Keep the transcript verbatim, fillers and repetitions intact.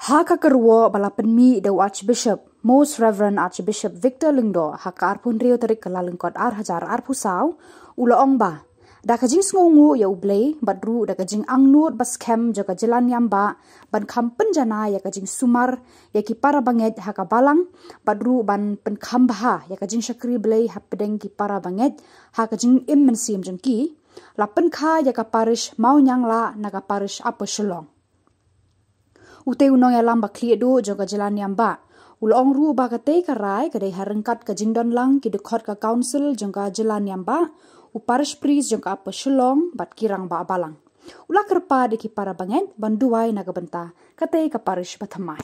Ha ka kyrwoh ba la pynmih da u Archbishop, Most Reverend Archbishop Victor Lyngdoh, ha ka arphew hynriew tarik Kyllalyngkot ar hajar arphew saw, u la ong ba da ka jingsngewnguh ïa U Blei bad ruh da ka jingangnud ba skhem jong ka jylla niam bah ban kham pynjanai ïa ka jingsumar ïa ki para bangeit ha ka balang, bad ruh ban pynkham bha ïa ka jingshakri Blei hapdeng ki para bangeit ha ka jingim mynsiem jong ki, la pynkha ïa ka parish Mawnianglah na ka parish Upper Shillong. Utei u nongïalam ba khlieh duh jong ka jylla niam bah u la ong ruh ba katei ka rai ka dei ha ryngkat ka jingdon lang ki dkhot ka council jong ka jylla niam bah, u parish priest jong ka Upper Shillong bad ki rangbah balang. U la kyrpad ïa ki para bangeit ban duwai na ka bynta katei ka parish bathymmai.